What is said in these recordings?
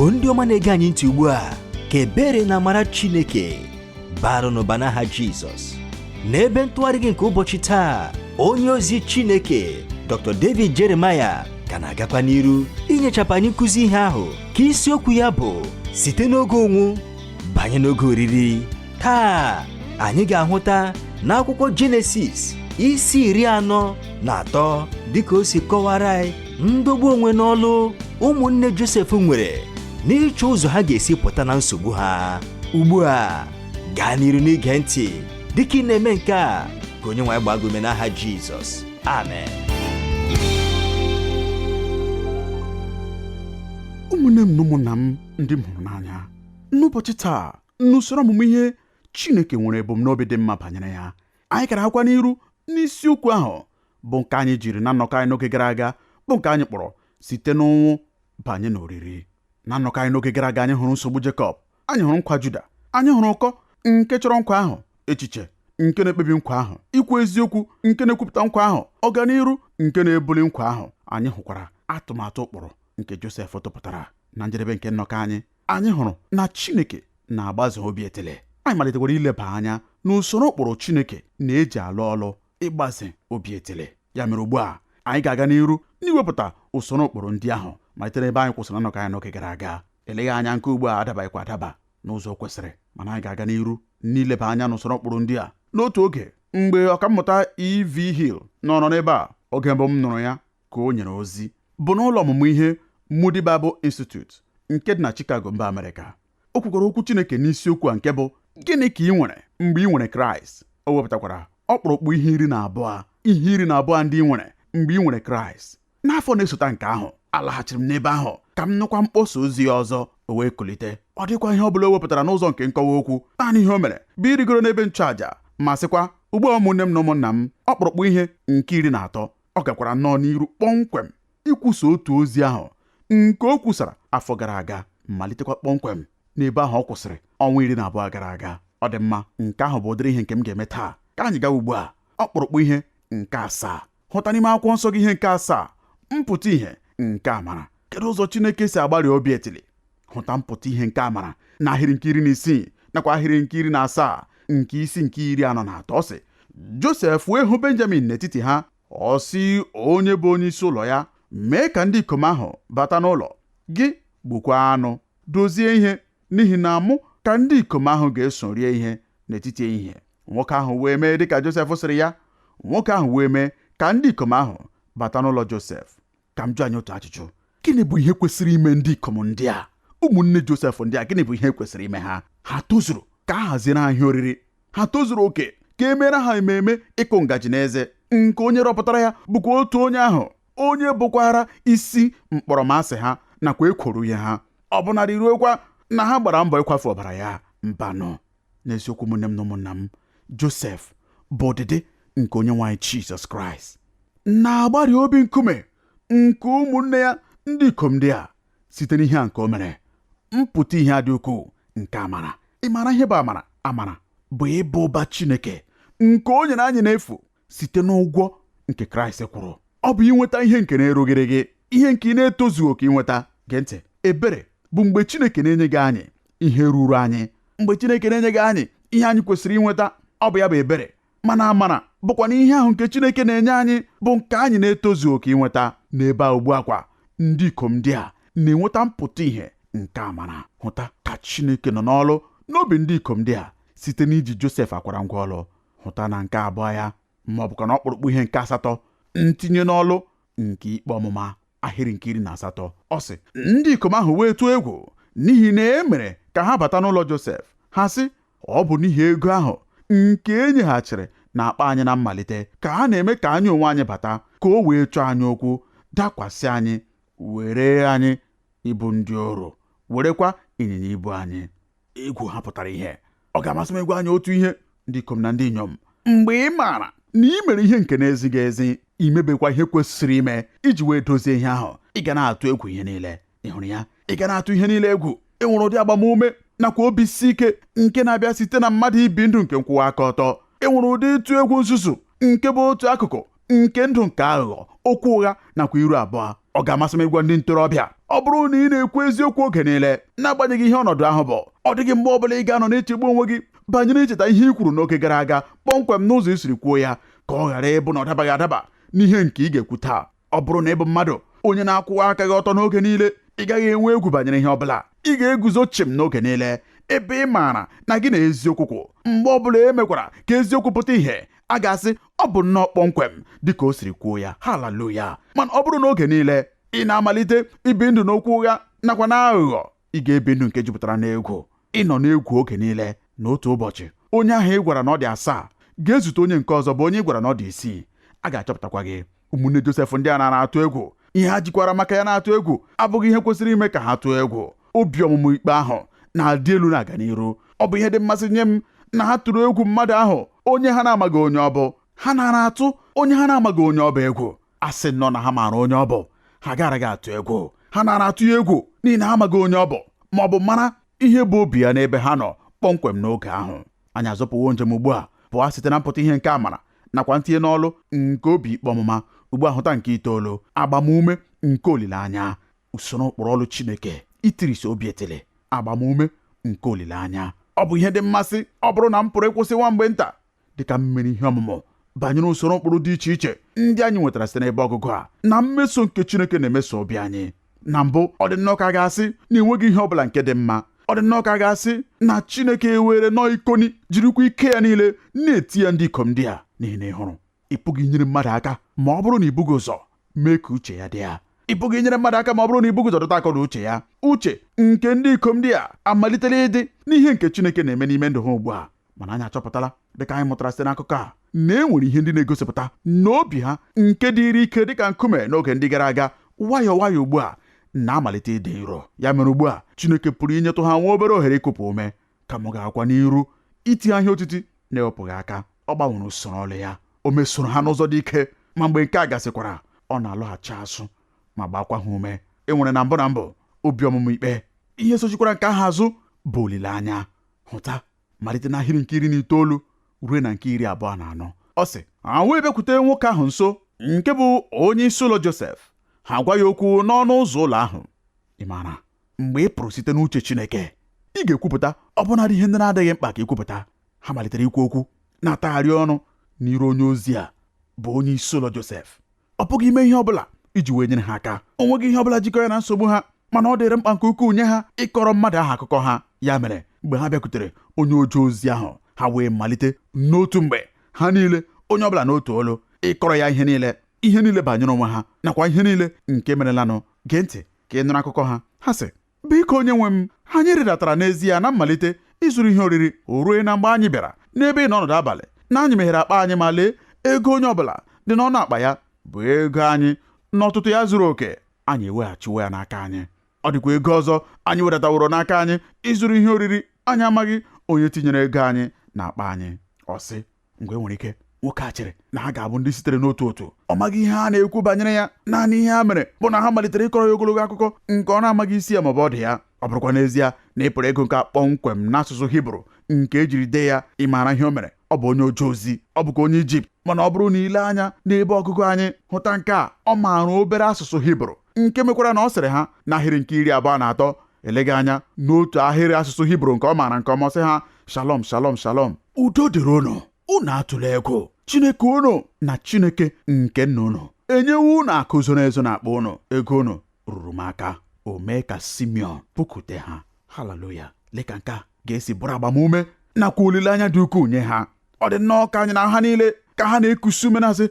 Igbo ndị ọma na-ege anyị ntị ugbu a, ka ebere na amara Chineke baru n'ụba n'aha Jizọs. N'ebe ntụgharị gị nke ụbọchị taa, onye ozi Chineke Dr. David Jeremiah ka na-agakwa n'iru inyechapụ anyị nkụzi ihe ahụ ka isiokwu ya bụ site n'oge ụnwụ banye n'oge oriri. Taa anyị ga-ahụta n'akwụkwọ Jenesis isi 43 dịka o si kọwara anyị ndọgbu onwe n'ọlụ ụmụnne Josef nwere n'ịchọ ụzọ ha ga-esi pụta na nsogbu ha. Ugbu a gaa n'iru n'ige ntị dịka ị na-eme nke a, ka onye nwe anyị gbaa gị ume n'aha Jizọs, amen. Ụmụnne m na ụmụnna m ndị m hụrụ n'anya, n'ụbọchị taa n'usoro ọmụmụ ihe Chineke nwere ebumnobi dị mma banyere ya. Anyị gara akwa n'iru n'isiokwu ahụ bụ nke anyị jiri na nnọkọ anyị n'oge gara aga, bụ nke anyị kpọrọ site n'ụnwụ banye n'oriri. Na nnọkọ anyị n'oge gara aga, anyị hụrụ nsogbu Jekọb, anyị hụrụ nkwa Juda, anyị hụrụ ụkọ nke chọrọ nkwa ahụ, echiche nke na-ekpebi nkwa ahụ, ikwu eziokwu nke na-ekwupụta nkwa ahụ, ọganiru nke na-ebuli nkwa ahụ. Anyị hụkwara atụmatụ ụkpụrụ nke Josef tụpụtara. Na njedebe nke nnọkọ anyị, anyị hụrụ na Chineke na-agbaze obi etele. Anyị malitekwara ileba anya n'usoro ụkpụrụ Chineke na-eji alụ ọlụ ịgbaze obi etele. Ya mere ugbu a anyị ga-aga n'iru n'iwepụta usoro ụkpụrụ ndị ahụ malite n'ebe anyị kwụsịrị nnọkọ anyị n'oge gara aga. Eleghị anya nke ugbu a adabaghịkwa adaba n'ụzọ kwesịrị, mana anyị ga-aga n'iru n'ileba anya n'usoro ụkpụrụ ndị a. N'otu oge mgbe ọkammụta E.V. Hill nọrọ n'ebe a, oge mbụ m nụrụ ya ka o nyere ozi bụ n'ụlọ ọmụmụ ihe Moody Bible Institute nke dị na Chicago, mba Amerịka. O kwukwara okwu Chineke n'isiokwu a nke bụ gịnị ka ị nwere mgbe ị nwere Kraịst. O wepụtakwara ọkpụrụkpụ ihe 12, ihe 12 ndị ị nwere mgbe ị nwere Kraịst. N'afọ na-esota nke ahụ, alaghachiri m n'ebe ahụ ka m nụkwa mkpọsa ozi ya ọzọ. O wee kulite. Ọ dịkwa ihe ọ bụla o wepụtara n'ụzọ nke nkọwa okwu. Naanị ihe o mere bụ irigoro n'ebe nchụàjà ma sịkwa, ugbu a ụmụnne m na ụmụnna m, ọkpụrụkpụ ihe nke 13. Ọ gakwara nnọọ n'iru kpọmkwem ikwusa otu ozi ahụ nke o kwusara afọ gara aga, malitekwa kpọmkwem n'ebe ahụ ọ kwụsịrị ọnwa 12 gara aga. Ọ dị mma, nke ahụ bụ ụdịrị ihe nke m ga-eme taa. Ka anyị gawa ugbu a. Ọkpụrụkpụ ihe nke 7. Hụta n'ime akwụkwọ nsọ gị ihe nke 7, mpụta ihe nke amara. Kedu ụzọ Chineke si agbalị obi etili? Hụta mpụta ihe nke amara na ahịrị nke 16 nakwa ahịrị nke 17 nke isi nke 43. Ọ sị, Josef wee hụ Benjamin n'etiti ha. Ọ sị onye bụ onye isi ụlọ ya, mee ka ndị ikom ahụ bata n'ụlọ gị, gbukwa anụ, dozie ihe, n'ihi na mụ ka ndị ikom ahụ ga-eso rie ihe n'etiti ehihie. Nwoke ahụ wee mee dịka Josef sịrị ya. Nwoke ahụ wee mee ka ndị ikom ahụ bata n'ụlọ Josef. Ka m jụọ anyị otu ajụjụ. Gịnị bụ ihe kwesịrị ime ndị ikom ndị a, ụmụnne Josef ndị a? Gịnị bụ ihe kwesịrị ime ha? Ha tozuru ka a haziere ha ihe oriri? Ha tozuru oke ka e mere ha ememe ịkụ ngaji n'eze nke onye rọpụtara ya bụkwa otu onye ahụ, onye bụkwara isi mkpọrọmasị ha nakwa ekworo ihe ha, ọbụnadị ruokwa na ha gbara mbọ ịkwafu ọbara ya? Mbanụ. N'eziokwu, ụmụnne m na ụmụnna m, Josef bụ ọdịdị nke onye nwe anyị Jizọs Kraịst na-agbarị obi nkume nke ụmụnne ya ndị ikom ndị a site n'ihe a nke o mere. Mpụta ihe a dị ukwuu nke amara. Ị maara ihe bụ amara? Amara bụ ịba ụba Chineke nke o nyere anyị n'efu site n'ụgwọ nke Kraịst kwụrụ. Ọ bụ inweta ihe nke na-erughịrị gị, ihe nke ị na-etozughị oke inweta. Gee ntị, ebere bụ mgbe Chineke na-enyeghị anyị ihe ruru anyị, mgbe Chineke na-enyeghị anyị ihe anyị kwesịrị inweta. Ọ bụ ya bụ ebere. Mana amara bụkwa na ihe ahụ nke Chineke na-enye anyị bụ nke anyị na-etozughị oke inweta. N'ebe a ugbu a kwa, ndị ikom ndị a na-enweta mpụta ihe nke amara. Hụta ka Chineke nọ n'ọlụ n'obi ndị ikom ndị a site n'iji Josef akwara ngwa ọlụ. Hụta na nke abụọ ya, ma ọ bụkwa na ọkpụrụkpụ ihe nke 8, ntinye n'ọlụ nke ikpe ọmụma, ahịrị nke 18. Ọ sị, ndị ikom ahụ wee tụọ egwu n'ihi na e mere ka ha bata n'ụlọ Josef. Ha sị, ọ bụ n'ihi ego ahụ nke e nyeghachiri n'akpa anyị na mmalite ka a na-eme ka anyị onwe anyị bata, ka o wee chọọ anyị okwu, dakwasị anyị, were anyị ịbụ ndị oru, werekwa ịnyịnya ibu anyị. Egwu ha pụtara ihe. Ọ ga-amasị m ịgwa anyị otu ihe, ndị ikom na ndị inyom. Mgbe ị maara na ị mere ihe nke na-ezighị ezi, imebekwa ihe kwesịrị ime iji wee dozie ihe ahụ, ị ga na-atụ egwu ihe niile. Ị hụrụ ya? Ị ga na-atụ ihe niile egwu. E nwere ụdị agbamume nakwa obi isi ike nke na-abịa site na mmadụ ibi ndụ nke nkwụwa aka ọtọ. E nwere ụdị ịtụ egwu nzuzu nke bụ otu akụkụ nke ndụ nke aghụghọ, okwu ụgha nakwa iru abụọ. Ọ ga-amasị m ịgwa ndị ntorobịa, Ọ bụrụ na ị na-ekwu eziokwu oge niile, n'agbanyeghị ihe ọnọdụ ahụ bụ, ọ dịghị mgbe ọbụla ị ga-anọ na-echegbu onwe gị banyere icheta ihe i kwuru n'oge gara aga kpọmkwem n'ụzọ i siri kwuo ya, ka ọ ghara ịbụ na ọ dabaghị adaba n'ihe nke ị ga-ekwu taa. Ọ bụrụ na ị bụ mmadụ onye na-akwụwa aka gị ọtọ n'oge niile, ị gaghị enwe egwu banyere ihe ọbụla. Ị ga-eguzo chịm n'oge niile ebe ị maara na gị na eziokwu kwụ. Mgbe ọbụla e mekwara ka eziokwu pụta ìhè, a ga-asị ọ bụ nnọọ kpọmkwem dịka o siri kwuo ya. Haleluya! Mana ọ bụrụ na oge niile ị na-amalite ibi ndụ n'okwu ụgha nakwa na aghụghọ, ị ga-ebi ndụ nke jupụtara n'egwu. Ịnọ n'egwu oge niile na otu ụbọchị onye ahụ ị gwara na ọ dị 7 ga-ezute onye nke ọzọ bụ onye ị gwara na ọ dị 6. A ga-achọpụtakwa gị. Ụmụnne Josef ndị a nara atụ egwu. Ihe ha jikwara maka ya na-atụ egwu abụghị ihe kwesịrị ime ka ha tụọ egwu. Obi ọmụmụ ikpe ahụ na-adị elu na-aga n'iru. Ọ bụ ihe dị mmasị nye m na ha tụrụ egwu mmadụ ahụ onye ha na-amaghị onye ọ bụ. Ha nara atụ onye ha na-amaghị onye ọ bụ egwu. A sị nnọọ na ha maara onye ọ bụ, ha garaghị atụ egwu. Ha nara atụ ya egwu n'ihi na ha amaghị onye ọ bụ, ma ọ bụ mara ihe bụ obi ya n'ebe ha nọ kpọmkwem n'oge ahụ. Anyị azọpụwo njem ugbu a pụọ site na mpụta ihe nke amara nakwa ntinye n'ọlụ nke obi ikpe ọmụma. Ugbu a hụta nke 9, agbamume nke olileanya. Usoro ụkpụrụ ọlụ Chineke itirisi obi etili, agbamume nke olileanya. Ọ bụ ihe dị mmasị ọ bụrụ na m pụrụ ịkwụsị nwa mgbe nta dịka mmiri ihe ọmụmụ banyere usoro ụkpụrụ dị iche iche ndị anyị nwetara site n'ebe ọgụgụ a na mmeso nke Chineke na-emeso obi anyị. Na mbụ, ọ dị nnọọ ka a ga-asị na enweghị ihe ọbụla nke dị mma. Ọ dị nnọọ ka a ga-asị na Chineke ewere nọọ ikoni jirikwa ike ya niile na-eti ya ndị ikom ndị a. N'ihi na ị hụrụ, ị pụghị inyere mmadụ aka ma ọ bụrụ na ị bughị ụzọ mee ka uche ya dị ya. Ị pụghị inyere mmadụ aka ma ọ bụrụ na ị bughị ụzọ dọta akọ na uche ya. Uche nke ndị ikom ndị a amalitela ịdị n'ihe nke Chineke na-eme n'ime ndụ ha ugbu a. Mana anyị achọpụtala dịka anyị mụtara site n'akụkọ a na e nwere ihe ndị na-egosipụta n'obi ha nke dịrị ike dịka nkume n'oge ndị gara aga, nwayọọ nwayọọ ugbu a na-amalite ịdị nro. Ya mere ugbu a Chineke pụrụ inyetụ ha nwa obere ohere ịkụpụ ume, ka m ga-akwa n'iru iti ha ihe otiti na-ewepụghị aka. Ọ gbanwere usoro ọlụ ya, o mesoro ha n'ụzọ dị ike, ma mgbe nke a gasịkwara ọ na-alọghachi azụ ma gbakwa ha ume. E nwere na mbụ na mbụ obi ọmụmụ ikpe. Ihe sochikwara nke ahụ azụ bụ olileanya. Hụta malite n'ahịrị nke 19 ruo na nke 24. Ọ sị, ha wee bịakwute nwoke ahụ nso nke bụ onye isi ụlọ Josef. Ha gwa ya okwu n'ọnụ ụzọ ụlọ ahụ. Ị maara, mgbe ị pụrụ site n'uche Chineke, ị ga-ekwupụta ọbụnadị ihe ndị na-adịghị mkpa ka ikwupụta. Ha malitere ikwu okwu na-atagharị ọnụ n'iru onye ozi a bụ onye isi ụlọ Josef. Ọ pụghị ime ihe ọbụla iji wee nyere ha aka. O nweghị ihe ọbụla jikọ ya na nsogbu ha, mana ọ dịrị mkpa nke ukwuu nye ha ịkọrọ mmadụ ahụ akụkọ ha. Ya mere mgbe ha bịakwutere onye oje ozi ahụ, ha wee malite n'otu mgbe ha niile, onye ọbụla n'otu olu, ịkọrọ ya ihe niile, ihe niile banyere onwe ha nakwa ihe niile nke merelanụ. Gee ntị ka ị nụrụ akụkọ ha. Ha sị, biko onye nwe m, anyị rịdatara n'ezie na mmalite ịzụrụ ihe oriri. O rue na mgbe anyị bịara n'ebe ị nọ ọnọdụ abalị, na anyị meghere akpa anyị ma lee ego onye ọbụla dị n'ọnụ akpa ya bụ ego anyị n'ọtụtụ ya zuru oke, anyị eweghachiwo ya n'aka anyị. Ọ dịkwa ego ọzọ anyị wedataworo n'aka anyị ịzụrụ ihe oriri, anyị amaghị onye tinyere ego anyị n'akpa anyị. Ọ sị, mgbe e nwere ike nwoke a chere na ha ga-abụ ndị sitere n'otu otu. Ọ maghị ihe ha na-ekwu banyere ya. Naanị ihe ha mere bụ na ha malitere ịkọrọ ya ogologo akụkọ nke ọ na-amaghị isi ya maọbụ ọ dị ya. Ọ bụrụkwa n'ezie na ị pụrụ ịgụ nke kpọmkwem n'asụsụ Hibru nke ejiri dee ya, ị maara ihe o mere. Ọ bụ onye oje ozi, ọ bụkwa onye Ijipt. Mana ọ bụrụ na ile anya n'ebe ọgụgụ anyị hụta nke a, ọ maara obere asụsụ Hibru nke mekwara na ọ sịrị ha n'ahịrị nke 23, eleghị anya n'otu ahịrị asụsụ Hibru nke ọ maara nke ọma, sị ha, shalom shalom shalom, udo dịrị unu, unu atụla egwu, Chineke unu na Chineke nke nna unu enyewo unu akụ zoro ezo n'akpa unu, ego unu ruru m aka. O mee ka Simeon pụkute ha. Haleluya! Lee ka nke a ga-esi bụrụ agbamume nakwa olileanya dị ukwuu nye ha. Ọ dị nnọọ ka anyị na ha niile ka ha na-ekusi ume na-asị,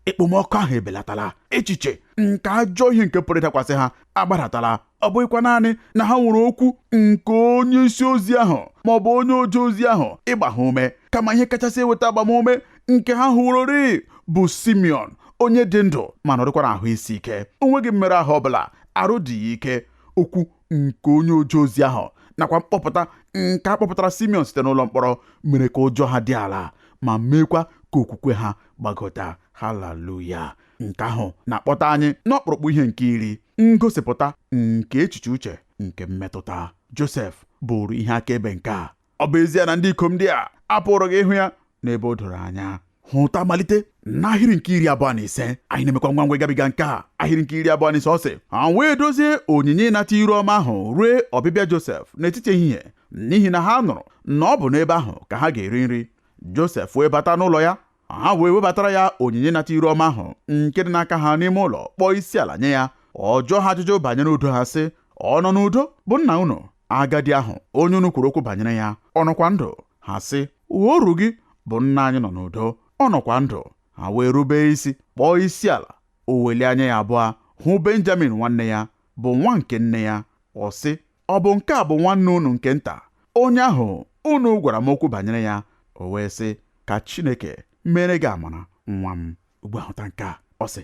ekpomọkụ ahụ ebelatala, echiche nke ajọ ihe nke pụrụ ịdakwasị ha agbadatala. Ọ bụghịkwa naanị na ha nwere okwu nke onye isi ozi ahụ ma ọ bụ onye oje ozi ahụ ịgba ha ume, kama ihe kachasị eweta agbamume nke ha hụrụrị bụ Simeon, onye dị ndụ ma nọrịkwa n'ahụ isi ike, o nweghị mmerụ ahụ ọbụla, arụ dị ya ike. Okwu nke onye oje ozi ahụ nakwa mkpọpụta nke a kpọpụtara Simeon site n'ụlọ mkpọrọ mere ka ụjọ ha dị ala ma meekwa ka okwukwe ha gbagota. Haleluya! Nke ahụ na-akpọta anyị n'ọkpụrụkpụ ihe nke 10, ngosipụta nke echiche uche nke mmetụta. Josef bụrụ ihe akaebe nke a. Ọ bụ ezie na ndị ikom ndị a apụrụghị ịhụ ya n'ebe o doro anya. Hụta malite n'ahịrị nke 25. Anyị na-emekwa ngwa ngwa ịgabiga nke a. Ahịrị nke 25, ọ sị, ha wee dozie onyinye ịnata iru ọma ahụ rue ọbịbịa Josef n'etiti ehihie, n'ihi na ha nụrụ na ọ bụ n'ebe ahụ ka ha ga-eri nri. Josef wee bata n'ụlọ ya, ha wee webatara ya onyinye ịnata iru ọma ahụ nke dị n'aka ha n'ime ụlọ, kpọọ isi ala nye ya. Ọ jụọ ha ajụjụ banyere udo ha, sị, ọ nọ n'udo bụ nna unu agadi ahụ onye unu kwuru okwu banyere ya, ọ nọkwa ndụ? Ha sị, oru gị bụ nna anyị nọ n'udo, ọ nọkwa ndụ. Ha wee rube isi kpọọ isi ala. O welie anya ya abụọ hụ Benjamin nwanne ya, bụ nwa nke nne ya. Ọ sị, ọ bụ nke a bụ nwanne unu nke nta, onye ahụ unu gwara m okwu banyere ya? O wee sị, ka Chineke mere gị amara, nwa m. Ugbu a hụta nke a, ọ sị,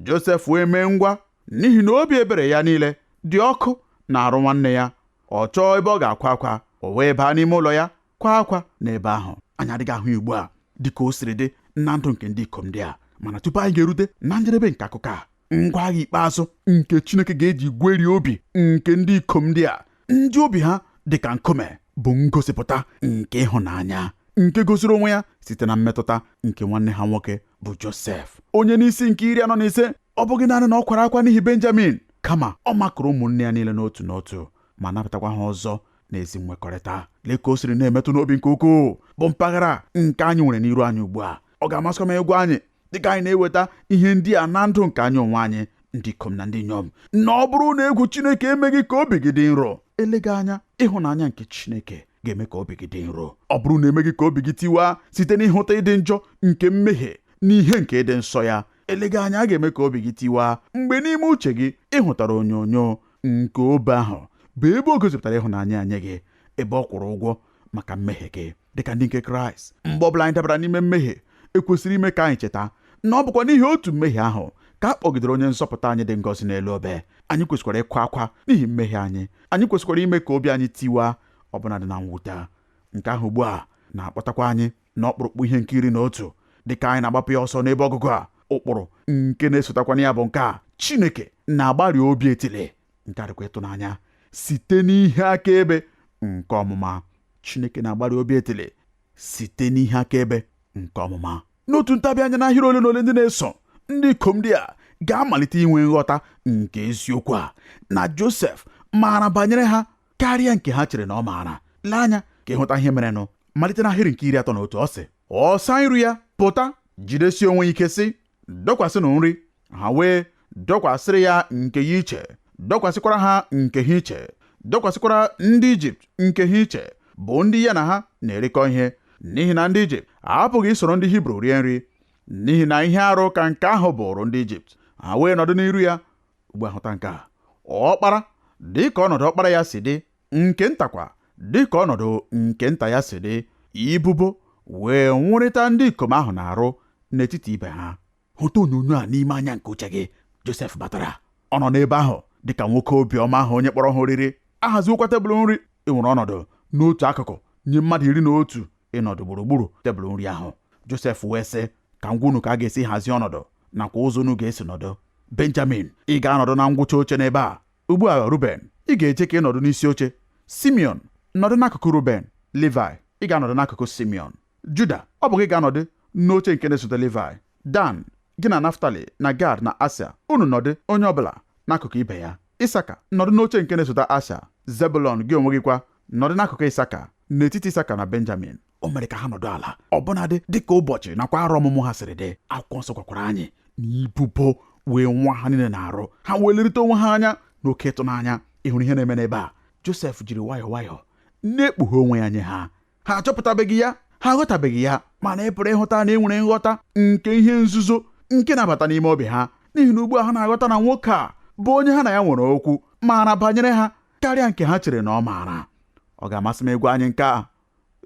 Josef wee mee ngwa, n'ihi na obi ebere ya niile dị ọkụ na-arụ nwanne ya. Ọ chọọ ebe ọ ga-akwa akwa, o wee baa n'ime ụlọ ya kwa akwa n'ebe ahụ. Anyị adịghị ahụ ya ugbu a dịka o siri dị na ndụ nke ndị ikom ndị a. Mana tupu anyị ga-erute na njedebe nke akụkọ a, ngwa agha ikpeazụ nke Chineke ga-eji gwerie obi nke ndị ikom ndị a, ndị obi ha dị ka nkume, bụ ngosipụta nke ịhụnanya nke gosiri onwe ya site na mmetụta nke nwanne ha nwoke bụ Josef, onye n'isi nke 45, ọ bụghị naanị na ọ kwara akwa n'ihi Benjamin, kama ọ makụrụ ụmụnne ya niile n'otu n'otu ma nabatakwa ha ọzọ n'ezi nwekọrịta. Lee ka o siri na-emetụ n'obi nke ukwuu bụ mpaghara nke anyị nwere n'iru anyị ugbu a. Ọ ga-amasịkwa m ịgwa anyị dịka anyị na-eweta ihe ndị a na ndụ nke anyị onwe anyị, ndị ikom na ndị inyom, na ọ bụrụ na egwu Chineke emeghị ka obi gị dị nro, eleghị anya ịhụnanya nke Chineke ga-eme ka obi gị dị nro. Ọ bụrụ na emeghị ka obi gị tiwaa site n'ịhụta ịdị njọ nke mmehie na ihe nke ịdị nsọ ya, eleghị anya a ga-eme ka obi gị tiwaa mgbe n'ime uche gị ịhụtara onyonyo nke obe ahụ bụ ebe o gosipụtara ịhụnanya nye gị, ebe ọ kwụrụ ụgwọ maka mmehie gị. Dịka ndị nke Kraịst, mgbe ọbụla anyị dabara n'ime mmehie, ekwesịrị ime ka anyị cheta na ọ bụkwa n'ihi otu mmehie ahụ ka a kpọgidere onye nzọpụta anyị dị ngọzi n'elu obe. Anyị kwesịkwara ịkwa akwa n'ihi mmehie anyị. Anyị kwesịkwara ime ka obi anyị tiwaa ọbụna dị na mwute. Nke ahụ ugbu a na-akpọtakwa anyị n'ọkpụrụkpụ ihe nke 11 dịka anyị na-agbapụ ya ọsọ n'ebe ọgụgụ a. Ụkpụrụ nke na-esotakwana ya bụ nke a: Chineke na-agbarị obi etili, nke a dịkwa ịtụnanya, site n'ihe akaebe nke ọmụma. Chineke na-agbarị obi etili site n'ihe akaebe nke ọmụma. N'otu ntabi anya n'ahịrị ole na ole ndị na-eso, ndị ikom ndị a ga-amalite inwe nghọta nke eziokwu a na Josef maara banyere ha karịa nke ha chere na ọ maara. Lee anya ka ịhụta ihe merenụ. Malite n'ahịrị nke 31, ọ sị, ọ saa iru ya pụta, jidesie onwe ike sị, dọkwasịnụ nri. Ha wee dọkwasịrị ya nke ya iche, dọkwasịkwara ha nke ha iche, dọkwasịkwara ndị Ijipt nke ha iche, bụ ndị ya na ha na-erikọ ihe, n'ihi na ndị Ijipt apụghị isoro ndị Hibru rie nri, n'ihi na ihe arụ ka nke ahụ bụrụ ndị Ijipt. Ha wee nọdụ n'iru ya. Ugbu a hụta nke a: ọkpara dịka ọnọdụ ọkpara ya si dị, nke ntakwa dịka ọnọdụ nke nta ya si dị. Ibubo wee nwụrịta ndị ikom ahụ na-arụ n'etiti ibe ha. Hụta onyonyo a n'ime anya nke uche gị. Josef batara, ọ nọ n'ebe ahụ dịka nwoke obiọma ahụ onye kpọrọ ha oriri. Ahaziwokwa tebụl nri. Enwere ọnọdụ n'otu akụkụ nye mmadụ 11 ịnọdụ gburugburu tebụl nri ahụ. Josef wee sị, ka ngwa unu ka a ga-esi hazie ọnọdụ nakwa ụzọ unu ga-esi nọdụ. Benjamin, ị ga-anọdụ na ngwụcha oche n'ebe a. Ugbu a Ruben, ị ga-eje ka ị nọdụ n'isi oche. Simeon, nọdụ n'akụkụ Ruben. Levi, ị ga-anọdụ n'akụkụ Simeon. Juda, ọ bụ gị ga-anọdụ n'oche nke na-esote Levi. Dan, gị na Naftali na Gad na Asha, unu nọdụ onye ọbụla n'akụkụ ibe ya. Isaka, nọdụ n'oche nke na-esote Asha. Zebulọn, gị onwe gị kwa nọdụ n'akụkụ Isaka, n'etiti Isaka na Benjamin. O mere ka ha nọdụ ala ọbụnadị dịka ụbọchị nakwa arọ ọmụmụ ha siri dị. Akwụkwọ nsọ gwakwara anyị na ibubo wee nwa ha niile na-arụ. Ha wee lerịta onwe ha anya n'oke ịtụnanya. Ị hụrụ ihe na-eme n'ebe a? Josef jiri nwayọọ nwayọọ na-ekpughe onwe ya nye ha. Ha achọpụtabeghị ya, ha aghọtabeghị ya, mana ị pụrụ ịhụta na e nwere nghọta nke ihe nzuzo nke na-abata n'ime obi ha, n'ihi na ugbu a ha na-aghọta na nwoke a bụ onye ha na ya nwere okwu maara banyere ha karịa nke ha chere na ọ maara. Ọ ga-amasị m ịgwa anyị nke a,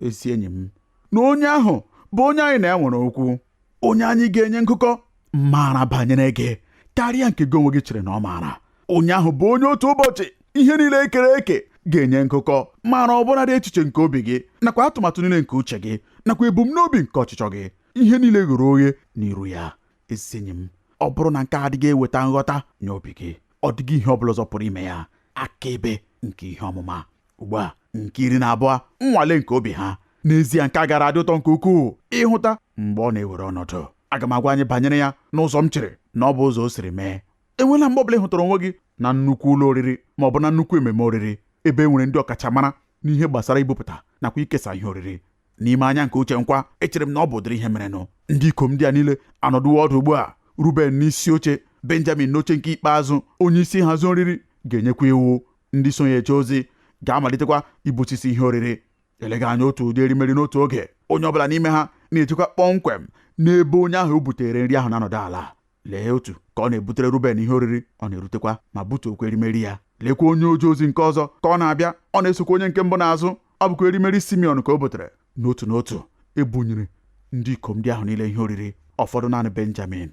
ezi enyi m, na onye ahụ bụ onye anyị na ya nwere okwu, onye anyị ga-enye ngụkọ, maara banyere gị karịa nke gị onwe gị chere na ọ maara. Onye ahụ bụ onye otu ụbọchị ihe niile ekere eke ga-enye ngụkọ, maara ọbụladị echiche nke obi gị nakwa atụmatụ niile nke uche gị nakwa ebumnobi nke ọchịchọ gị. Ihe niile ghere oghe n'iru ya. Ezi enyi m, ọ bụrụ na nke a adịghị eweta nghọta nye obi gị, ọ dịghị ihe ọ bụla ọzọ pụrụ ime ya. Akaebe nke ihe ọmụma. Ugbu a nke 12, nnwale nke obi ha. N'ezie nke a gara adị ụtọ nke ukwuu ịhụta Mgbe ọ na-ewere ọnọdụ, aga m agwa anyị banyere ya n'ụzọ m chere na ọ bụ ụzọ o siri mee. Enwela mgbe ọbụla ị hụtara onwe gị na nnukwu ụlọ oriri ma ọ bụ na nnukwu ememe oriri ebe e nwere ndị ọkachamara n'ihe gbasara ibupụta nakwa ikesa ihe oriri. N'ime anya nke uche nkwa, echere m na ọ bụ ụdịrị ihe merenụ. Ndị ikom ndị a niile anọdụwo ọdụ ugbu a, Ruben n'isi oche, Benjamin n'oche nke ikpeazụ. Onye isi nhazi oriri ga-enyekwa iwu, ndị sonye eje ozi ga-amalitekwa ibusisi ihe oriri. Eleghị anya otu ụdị erimeri n'otu oge, onye ọbụla n'ime ha na-echekwa kpọmkwem n'ebe onye ahụ o butere nri ahụ na-anọdụ ala. Lee otu ka ọ na-ebutere Ruben ihe oriri, ọ na-erutekwa ma butuokwa erimeri ya. Lekwa onye oje ozi nke ọzọ ka ọ na-abịa, ọ na-esokwa onye nke mbụ n'azụ, ọ bụkwa erimeri Simeon ka o butere. N'otu n'otu ebunyere ndị ikom ndị ahụ niile ihe oriri, ụfọdụ naanị Benjamin.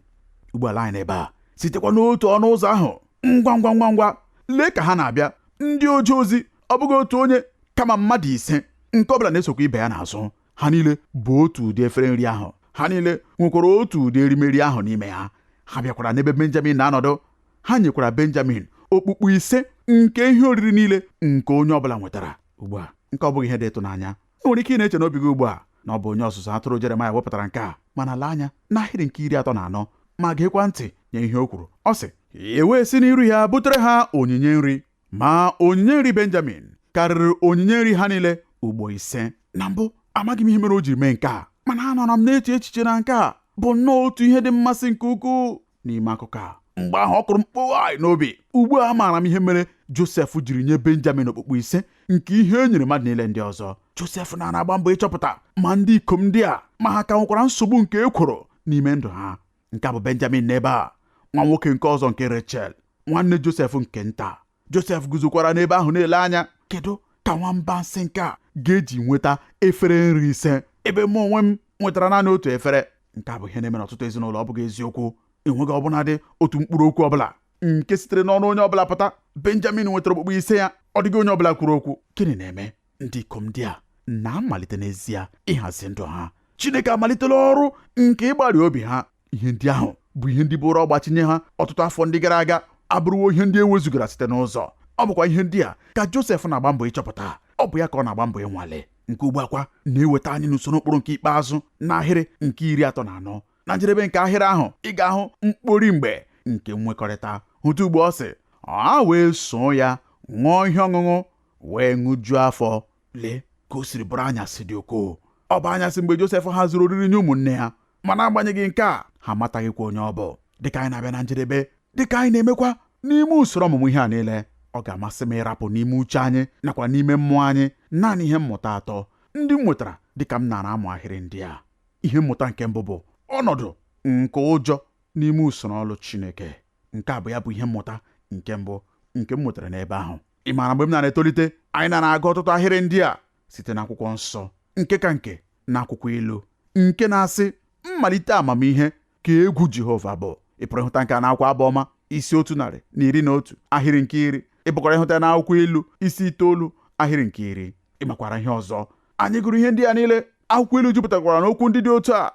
Ugbu a anyị n'ebe a sitekwa n'otu ọnụ ụzọ ahụ, ngwa ngwa ngwa ngwa, lee ka ha na-abịa, ndị oje ozi, ọ bụghị otu onye kama mmadụ ise, nke ọbụla na-esokwa ibe ya n'azụ. Ha niile bụ otu ụdị efere nri ahụ, ha niile nwekwara otu ụdị erimeri ahụ n'ime ya. Ha bịakwara n'ebe Benjamin na-anọdụ, ha nyekwara Benjamin okpukpu ise nke ihe oriri niile nke onye ọbụla nwetara. Ugbu a, nke ọ bụghị ihe dị ịtụnanya. Ị nwere ike ị na-eche n'obi gị ugbu a na ọ bụ onye ọzụzụ atụrụ Jeremaya wepụtara nke a, mana lee anya n'ahịrị nke 34 ma geekwa ntị nye ihe o kwuru. Ọ sị, e wee si n'iru ya butere ha onyinye nri, ma onyinye nri Benjamin karịrị onyinye nri ha niile ugbo ise. Na mbụ amaghị m ihe mere o jiri mee nke a, mana anọrọ m na-eche echiche na nke a bụ nnọọ otu ihe dị mmasị nke ukwuu n'ime akụkọ a. Mgbe ahụ ọ kụrụ m kpoo n'obi. Ugbu a amaara m ihe mere Josef jiri nye Benjamin okpukpu ise nke ihe e nyere mmadụ niile ndị ọzọ. Josef na-agba mbọ ịchọpụta ma ndị ikom ndị a ma ha ka nwekwara nsogbu nke ekworo n'ime ndụ ha. Nke a bụ Benjamin n'ebe a, nwa nwoke nke ọzọ nke Rechel, nwanne Josef nke nta. Josef guzokwara n'ebe ahụ na-ele anya. Kedu ka nwamba nsị nke a ga-eji nweta efere nri ise ebe mụ onwe m nwetara naanị otu efere? Nke a bụ ihe na-eme n'ọtụtụ ezinụlọ, ọ bụghị eziokwu. Enweghị ọbụnadị otu mkpụrụ okwu ọbụla nke sitere n'ọnụ onye ọbụla pụta. Benjamin nwetara okpukpu ise ya, ọ dịghị onye ọbụla kwuru okwu. Gịnị na-eme? Ndị ikom ndị a na-amalite n'ezie ịhazi ndụ ha. Chineke amalitela ọrụ nke ịgbalị obi ha. Ihe ndị ahụ bụ ihe ndị bụrụ ọgbachi nye ha ọtụtụ afọ ndị gara aga abụrụwo ihe ndị e wezugara site n'ụzọ. Ọ bụkwa ihe ndị a ka Josef na-agba mbọ ịchọpụta. Ọ bụ ya ka ọ na-agba mbọ ịnwale. Nke ugbu a kwa na-eweta anyị n'usoro ụkpụrụ nke ikpeazụ n'ahịrị nke 34. Na njedebe nke ahịrị ahụ, ị ga-ahụ mkpori mgbe nke nwekọrịta. Hụta ugbu ọ sị, ha wee soo ya ṅụọ ihe ọṅụṅụ wee ṅụjuo afọ. Lee ka o siri bụrụ anyasị dị ukwuu. Ọ bụ anyasị mgbe Josef haziri oriri nye ụmụnne ya, mana agbanyeghị nke a, ha amataghịkwa onye ọ bụ. Dịka anyị na-abịa na njedebe, dịka anyị na-emekwa n'ime usoro ọmụmụ ihe a niile, ọ ga-amasị m ịrapụ n'ime uche anyị nakwa n'ime mmụọ anyị naanị ihe mmụta atọ ndị m nwetara dịka m nara amụ ahịrị ndị a. Ihe mmụta nke mbụ bụ ọnọdụ nke ụjọ n'ime usoro ọlụ Chineke. Nke a bụ ya bụ ihe mmụta nke mbụ nke m nwetara n'ebe ahụ. Ị maara mgbe m na-etolite, anyị na-agụ ọtụtụ ahịrị ndị a site n'akwụkwọ nsọ, nke ka nke n'akwụkwọ ilu, nke na-asị mmalite amamihe ka egwu Jehova bụ. Ị pụrụ ịhụta nke a n'akwụkwọ Abụ Ọma isi 111 ahịrị nke 10. Ị pụkwara ịhụta n'akwụkwọ ilu isi 9 ahịrị nke 10. Ị makwara ihe ọzọ, anyị gụrụ ihe ndị a niile. Akwụkwọ ilu jupụtakwara n'okwu ndị dị otu a.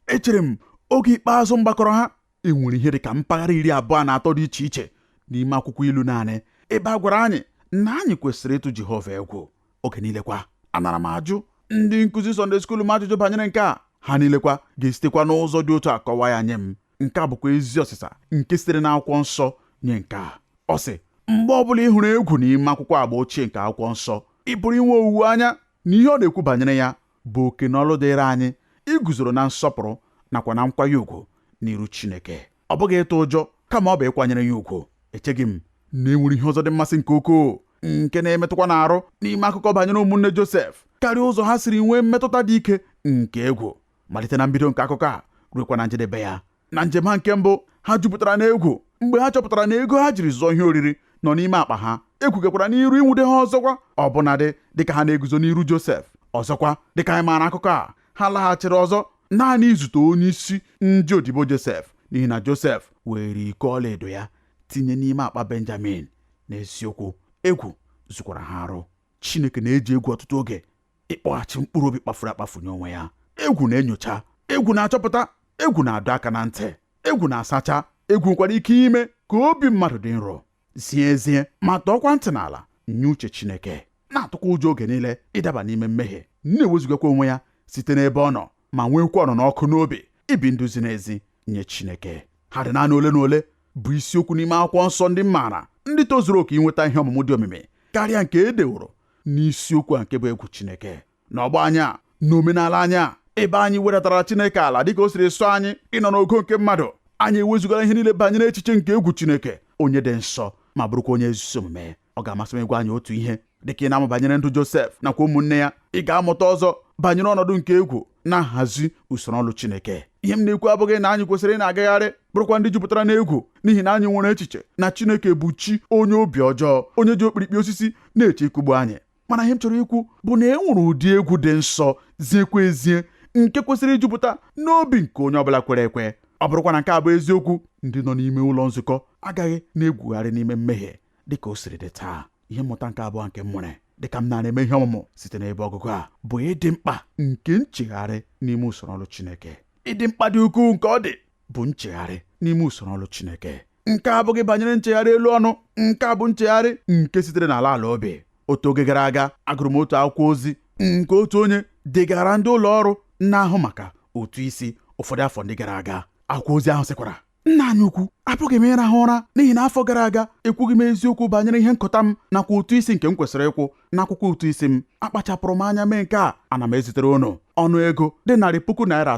Echere m oge ikpeazụ m gbakọrọ ha, e nwere ihe dị ka mpaghara 23 dị iche iche n'ime akwụkwọ ilu naanị, ebe a gwara anyị na anyị kwesịrị ịtụ Jehova egwu. Oge niile kwa anara m ajụ ndị nkụzi Sunday school m ajụjụ banyere nke a. Ha niile kwa ga-esitekwa n'ụzọ dị otu a kọwaa ya nye m. Nke a bụkwa ezi ọsịsa nke sitere n'akwụkwọ nsọ nye nke a. Ọ sị, mgbe ọbụla ị hụrụ egwu n'ime akwụkwọ agba ochie nke akwụkwọ nsọ, ị pụrụ inwe owuwe anya na ihe ọ na-ekwu banyere ya bụ oke na ọlụ dịịrị anyị iguzoro na nsọpụrụ nakwa na nkwanye ùgwù n'iru Chineke. Ọ bụghị ịtụ ụjọ, kama ọ bụ ịkwanyere ya ùgwù. Echeghị m na e nwere ihe ọzọ dị mmasị nke ukwuu nke na-emetụkwa n'arụ n'ime akụkọ banyere ụmụnne Josef karịa ụzọ ha siri nwee mmetụta dị ike nke egwu malite na mbido nke akụkọ a ruekwa na njedebe ya. Na njem ha nke mbụ, ha jupụtara n'egwu mgbe ha chọpụtara na ego ha jiri zụọ ihe oriri nọ n'ime akpa ha. Egwu gakwara n'iru ịnwude ha ọzọkwa, ọbụnadị dịka ha na-eguzo n'iru Josef. Ọzọkwa, dịka anyị maara akụkọ a, ha laghachiri ọzọ naanị izute onye isi ndị odibo Josef, n'ihi na Josef were iko ọlaedo ya tinye n'ime akpa Benjamin. N'eziokwu, egwu zukwara ha arụ. Chineke na-eji egwu ọtụtụ oge ịkpọghachi mkpụrụ obi kpafuru akpafu nye onwe ya. Egwu na-enyocha, egwu na-achọpụta, egwu na-adọ aka na ntị, egwu na-asacha, egwu nwekwara ike ime ka obi mmadụ dị nro, zie ezie, ma tọọkwa ntị n'ala nye uche Chineke, na-atụkwa ụjọ oge niile ịdaba n'ime mmehie, na-ewezugakwa onwe ya site n'ebe ọ nọ ma nwekwa ọnụnọ ọkụ n'obi ibi ndụ ziri ezi nye Chineke. Ha dị naanị ole na ole bụ isiokwu n'ime akwụkwọ nsọ ndị m maara ndị tozuru oke inweta ihe ọmụmụ dị omimi karịa nke e deworo n'isiokwu a nke bụ egwu Chineke. N'ọgbọ anyị a, n'omenala anyị a, ebe anyị wedatara Chineke ala dịka o siri sọ anyị ịnọ n'ogo nke mmadụ, anyị ewezugara ihe niile banyere echiche nke egwu Chineke onye dị nsọ ma bụrụkwa onye ezi omume. Ọ ga-amasị m ịgwa anyị otu ihe. Dịka ị na-amụ banyere ndụ Josef nakwa ụmụnne ya, ị ga-amụta ọzọ banyere ọnọdụ nke egwu na nhazi usoro ọlụ Chineke. Ihe m na-ekwu abụghị na anyị kwesịrị ị na-agagharị bụrụkwa ndị jupụtara n'egwu n'ihi na anyị nwere echiche na Chineke bụ chi onye obi ọjọọ, onye ji okpirikpi osisi na-eche ịkụgbu anyị. Mana ihe m chọrọ ikwu bụ na e nwere ụdị egwu dị nsọ, ziekwa ezie, nke kwesịrị ijupụta n'obi nke onye ọbụla kwere ekwe. Ọ bụrụkwa na nke a bụ eziokwu, ndị nọ n'ime ụlọ nzukọ agaghị na-egwugharị n'ime mmehie dịka o siri dị taa. Ihe mmụta nke abụọ nke m nwere dịka m na-eme ihe ọmụmụ site n'ebe ọgụgụ a bụ ịdị mkpa nke nchegharị n'ime usoro ọrụ Chineke. Ịdị mkpa dị ukwuu nke ọ dị bụ nchegharị n'ime usoro ọrụ Chineke. Nke a abụghị banyere nchegharị elu ọnụ, nke a bụ nchegharị nke sitere n'ala ala obi. Otu oge gara aga, agụrụ m otu akwụkwọ ozi nke otu onye degara ndị ụlọ ọrụ na-ahụ maka ụtụ isi ụfọdụ afọ ndị gara aga. Akwụkwọ ozi ahụ sịkwara, nna anyị ukwu, apụghị m ịrahụ ụra n'ihi na afọ gara aga ekwughị m eziokwu banyere ihe nkụta m nakwa ụtụ isi nke m kwesịrị ịkwụ n'akwụkwọ ụtụ isi m. Akpachapụrụ m anya mee nke a. Ana m ezitere unu ọnụ ego dị 350,000 naira.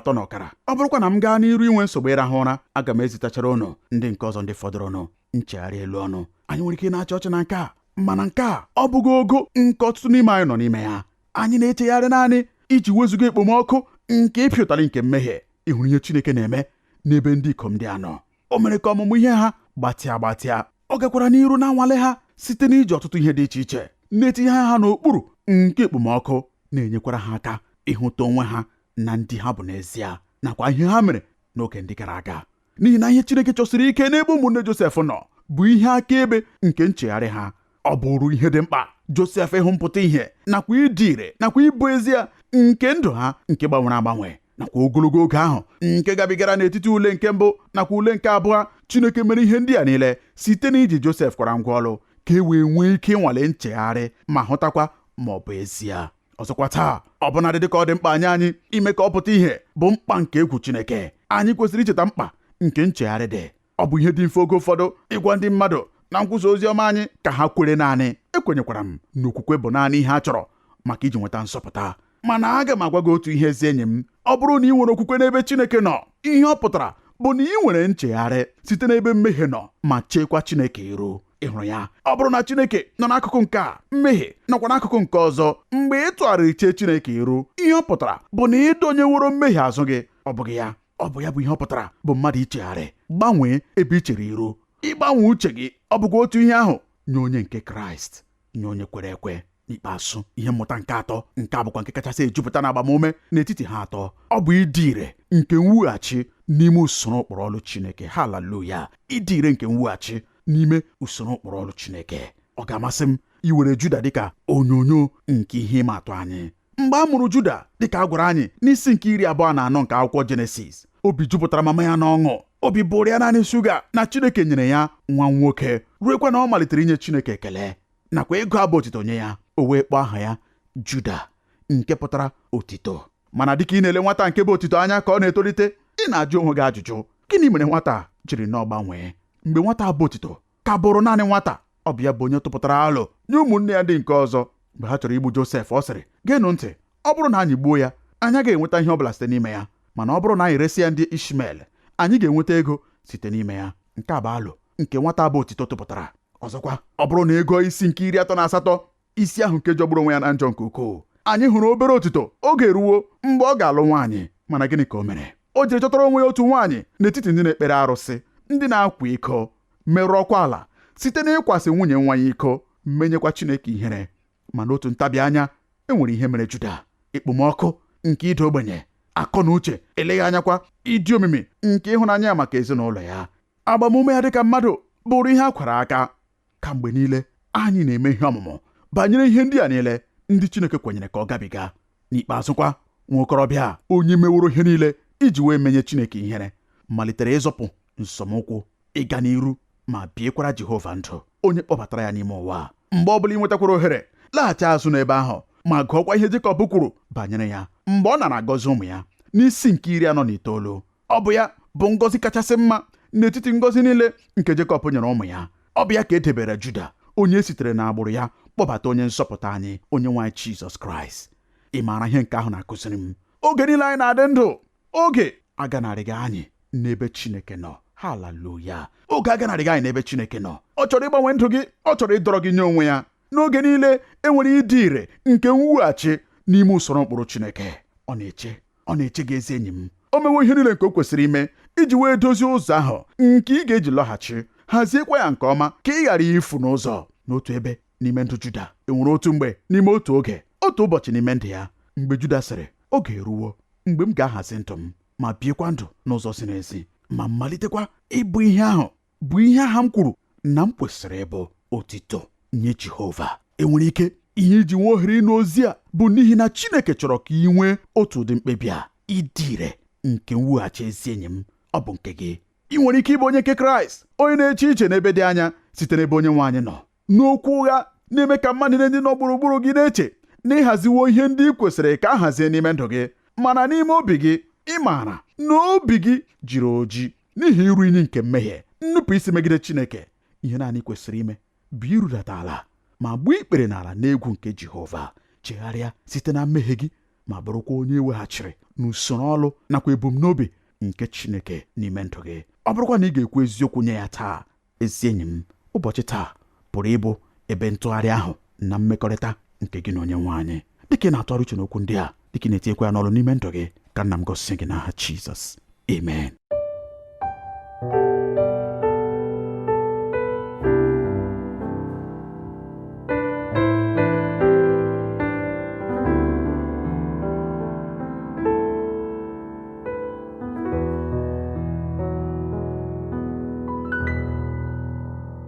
Ọ bụrụkwa na m gaa n'iru inwe nsogbu ịrahụ ụra, aga m ezitachara unu ndị nke ọzọ ndị fọdụrụnụ. Nchegharị elu ọnụ. Anyị nwere ike na-achị ọchị na nke a, mana nke a ọ bụghị ogo nke ọtụtụ n'ime anyị nọ n'ime ya. Anyị na-echegharị naanị iji wezụga ekpomọkụ nke ịpịa ụtarị nke mmehie. Ị hụrụ ihe Chineke na-eme n'ebe ndị ikom ndị a nọ? O mere ka ọmụmụ ihe ha gbatịa gbatịa. Ọ gakwara n'iru na nnwale ha site n'iji ọtụtụ ihe dị iche iche na-etinye ha n'okpuru nke ekpomọkụ, na-enyekwara ha aka ịhụta onwe ha na ndị ha bụ n'ezie nakwa ihe ha mere n'oge ndị gara aga. N'ihi na ihe Chineke chọsiri ike n'ebe ụmụnne Josef nọ bụ ihe akaebe nke nchegharị ha. Ọ bụrụ ihe dị mkpa Josef ịhụ mpụta ihe nakwa ịdị ire nakwa ịbụ ezie nke ndụ ha nke gbanwere agbanwe nakwa ogologo oge ahụ nke gabigara n'etiti ule nke mbụ nakwa ule nke abụọ. Chineke mere ihe ndị a niile site n'iji Josef kwara ngwa ọlụ ka e wee nwee ike ịnwale nchegharị ma hụtakwa ma ọ bụ ezie. Ọzọkwa taa, ọbụnadị dịka ọ dị mkpa anyị ime ka ọ pụta ihe bụ mkpa nke egwu Chineke, anyị kwesịrị icheta mkpa nke nchegharị dị. Ọ bụ ihe dị mfe oge ụfọdụ ịgwa ndị mmadụ na nkwusa ozi ọma anyị ka ha kwere naanị. Ekwenyekwara m na okwukwe bụ naanị ihe a chọrọ maka iji nweta nzọpụta. Mana aga m agwa gị otu ihe, ezi enyi m, ọ bụrụ na ị nwere okwukwe n'ebe Chineke nọ, ihe ọ pụtara bụ na ị nwere nchegharị site n'ebe mmehie nọ ma cheekwa Chineke iru. Ị hụrụ ya? Ọ bụrụ na Chineke nọ n'akụkụ nke a, mmehie nọkwa n'akụkụ nke ọzọ, mgbe ị tụgharịrị chee Chineke iru, ihe ọ pụtara bụ na ị dọnyeworo mmehie azụ gị. Ọ bụghị ya? Ọ bụ ya bụ ihe ọ pụtara bụ mmadụ ichegharị, gbanwee ebe i chere iru, ịgbanwe uche gị. Ọ bụkwa otu ihe ahụ nye onye nke Kraịst, nye onye kwere ekwe. N'ikpeazụ, ihe mmụta nke atọ, nke a bụkwa nke kachasị ejupụta na agbamume n'etiti ha atọ, ọ bụ ịdị ire nke mwughachi n'ime usoro ụkpụrụ ọlụ Chineke. Haleluya! Ịdị ire nke mwughachi n'ime usoro ụkpụrụ ọlụ Chineke. Ọ ga-amasị m iwere Juda dịka onyonyo nke ihe ịma atụ anyị. Mgbe a mụrụ Juda, dịka a gwara anyị n'isi nke 24 nke akwụkwọ Jenesis, obi jupụtara mama ya n'ọṅụ. Obi bụrụ ya naanị shuga na Chineke nyere ya nwa nwoke, ruekwa na ọ malitere inye Chineke ekele nakwa ịgụ abụ otito nye ya. O wee kpọọ aha ya Juda, nke pụtara otito. Mana dịka ị na-ele nwata nke bụ otito anya ka ọ na-etolite, ị na-ajụ onwe gị ajụjụ, gịnị mere nwata jiri nọọ gbanwee? Mgbe nwata bụ otito ka bụrụ naanị nwata, ọ bụ ya bụ onye tụpụtara alo nye ụmụnne ya ndị nke ọzọ. Mgbe ha chọrọ igbu Josef, ọ sịrị, geenụ ntị, ọ bụrụ na anyị gbuo ya, anyị agaghị enweta ihe ọbụla site n'ime ya, mana ọ bụrụ na anyị resi ya ndị Ishmel, anyị ga-enweta ego site n'ime ya. Nke a bụ alo nke nwata bụ otito tụpụtara. Ọzọkwa, ọ bụrụ na ego isi nke 38, isi ahụ nke jọgburu onwe ya na njọ nke ukwuu, anyị hụrụ obere otito oge eruwo mgbe ọ ga-alụ nwaanyị. Mana gịnị ka o mere? O jiri chọtara onwe ya otu nwaanyị n'etiti ndị na-ekpere arụsị, ndị na-akwa iko, merụọkwa ala site n'ịkwasị nwunye nwa ya iko, menyekwa Chineke ihere. Ma n'otu ntabi anya, e nwere ihe mere Juda. Ekpomọkụ nke ịda ogbenye, akọ na uche, eleghị anyakwa ịdị omimi nke ịhụnanya ya maka ezinụlọ ya, agbamume ya dịka mmadụ bụrụ ihe a kwara aka. Kamgbe niile anyị na-eme ihe ọmụmụ banyere ihe ndị a niile ndị Chineke kwenyere ka ọ gabiga. N'ikpeazụkwa, nwa okorobịa onye meworo ihe niile iji wee menye Chineke ihere malitere ịzọpụ nsọmụkwụ ịga n'iru ma biekwara Jehova ndụ, onye kpọbatara ya n'ime ụwa. Mgbe ọ bụla ị nwetakwara ohere, laghachi azụ n'ebe ahụ ma gụọkwa ihe Jekọb kwuru banyere ya mgbe ọ nara agọzi ụmụ ya. N'isi nke 49. Ọ bụ ya bụ ngọzi kachasị mma n'etiti ngọzi niile nke Jekọb nyere ụmụ ya. Ọ bụ ya ka e debere Juda, onye sitere n'agbụrụ ya kpọbata onye nzọpụta anyị, onye nwe anyị Jizọs Kraịst. Ị maara ihe nke ahụ na-akụziri m? Oge niile anyị na-adị ndụ, oge aganarịghị anyị n'ebe Chineke nọ. Haleluya! Oge aganarịghị anyị n'ebe Chineke nọ. Ọ chọrọ ịgbanwe ndụ gị, ọ chọrọ ịdọrọ gị nye onwe ya. N'oge niile e nwere ịdị ire nke mwughachi n'ime usoro mkpụrụ Chineke. Ọ na-eche, ọ na-eche gị, ezi enyi m. O mewo ihe niile nke o kwesịrị ime iji wee dozie ụzọ ahụ nke ị ga-eji lọghachi, haziekwa ya nke ọma ka ị ghara ifu n'ụzọ. N'otu ebe n'ime ndụ Juda, e nwere otu mgbe n'ime otu oge, otu ụbọchị n'ime ndụ ya, mgbe Juda sịrị, oge eruwo mgbe m ga-ahazi ndụ m ma biekwa ndụ n'ụzọ ziri ezi, ma malitekwa ịbụ ihe ahụ bụ ihe aha m kwuru na m kwesịrị ịbụ, otito nye Jehova. Enwere ike ihe iji nwee ohere ịnụ ozi a bụ n'ihi na Chineke chọrọ ka ị nwee otu ụdị mkpebi a, ịdị ire nke mwughachi. Ezi enyi m, ọ bụ nke gị. Ị nwere ike ịbụ onye nke Kraịst, onye na-eche iche n'ebe dị anya site n'ebe onye nwe anyị nọ, n'okwu ụgha na-eme ka mmadụ ndị nọ gburugburu gị na-eche na ịhaziwo ihe ndị ị kwesịrị ka a hazie n'ime ndụ gị, mana n'ime obi gị ị maara na obi gị jiri oji n'ihi iru inyi nke mmehie, nnupụ isi megide Chineke. Ihe naanị kwesịrị ime bụ irudata ala ma gbuo ikpere n'ala n'egwu nke Jehova, chegharịa site na mmehie gị ma bụrụkwa onye eweghachiri n'usoro ọlụ nakwa ebumnobi nke Chineke n'ime ndụ gị. Ọ bụrụkwa na ị ga-ekwu eziokwu nye ya taa, ezi enyi m, ụbọchị taa pụrụ ịbụ ebe ntụgharị ahụ na mmekọrịta nke gị na onye nwe anyị. Dịka ị na-atụgharị uche n'okwu ndị a, dịka ị na-etinyekwa ya n'ọrụ n'ime ndụ gị, ka nna m gọzie gị n'aha Jizọs. Amen.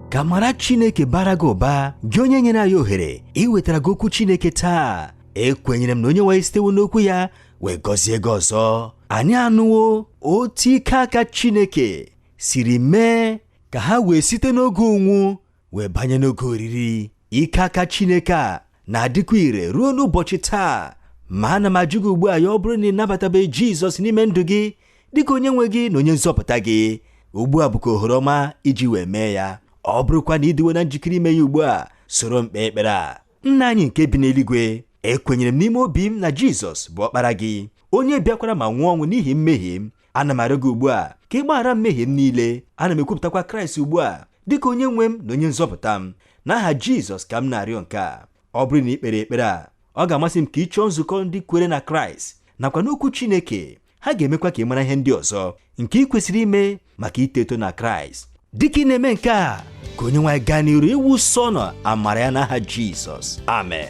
Ka mara Chineke bara gị ụba, gị onye nyere anyị ohere iwetara gị okwu Chineke taa. Ekwenyere m na onye nwe sitewo n'okwu ya wee gọzie gị ọzọ. Anyị anụwo otu ike aka Chineke siri mee ka ha wee site n'oge ụnwụ wee banye n'oge oriri. Ike aka Chineke a na-adịkwa ire ruo n'ụbọchị taa. Ma ana m ajụ gị ugbu a, ya ọ bụrụ na ị nabatabeghị Jizọs n'ime ndụ gị dịka onye nwe gị na onye nzọpụta gị, ugbu a bụkwa ohere ọma iji wee mee ya. Ọ bụrụkwa na ị dịwo na njikere ime ya ugbu a, soro m kpee ekpere a. Nna anyị nke bi n'eluigwe, ekwenyere m n'ime obi m na Jizọs bụ ọkpara gị, onye bịakwara ma nwụọ ọnwụ n'ihi mmehie m. Ana m arịọ gị ugbu a ka ị gbaghara mmehie m niile. Ana m ekwupụtakwa Kraịst ugbu a dịka onye nwe m na onye nzọpụta m. N'aha Jizọs ka m na-arịọ nke a. Ọ bụrụ na ị kpere ekpere a, ọ ga-amasị m ka ị chọọ nzukọ ndị kwere na Kraịst nakwa n'okwu Chineke. Ha ga-emekwa ka ị mara ihe ndị ọzọ nke ị kwesịrị ime maka ito eto na Kraịst. Dịka ị na-eme nke a, ka onye nwe anyị gaa n'iru iwusa ọnụ amara ya n'aha Jizọs. Amen.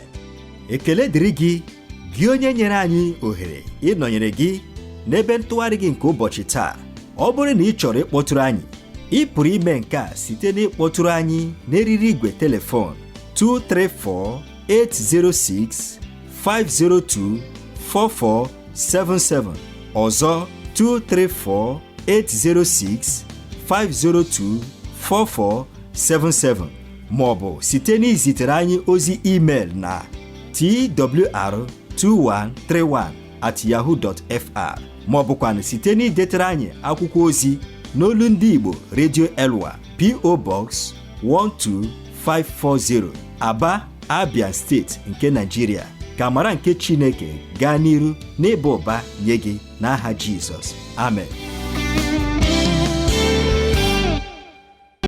Ekele dịrị gị, gị onye nyere anyị ohere ịnọnyere gị n'ebe ntụgharị gị nke ụbọchị taa. Ọ bụrụ na ị chọrọ ịkpọtụrụ anyị, ị pụrụ ime nke a site n'ịkpọtụrụ anyị n'eriri igwe telefon 234 806 502 4477, ọzọ 234 806 502 4477, ma ọ bụ site n'izitere anyị ozi email na twr2131@yahoo.fr, ma ọ bụkwanụ site n'idetere anyị akwụkwọ ozi n'olu ndị Igbo, Radio Elwa, P.O. Box 12540, Aba, Abia Steeti nke Nigeria. Ka amara nke Chineke gaa n'iru n'ịba ụba nye gị n'aha Jizọs. Amen.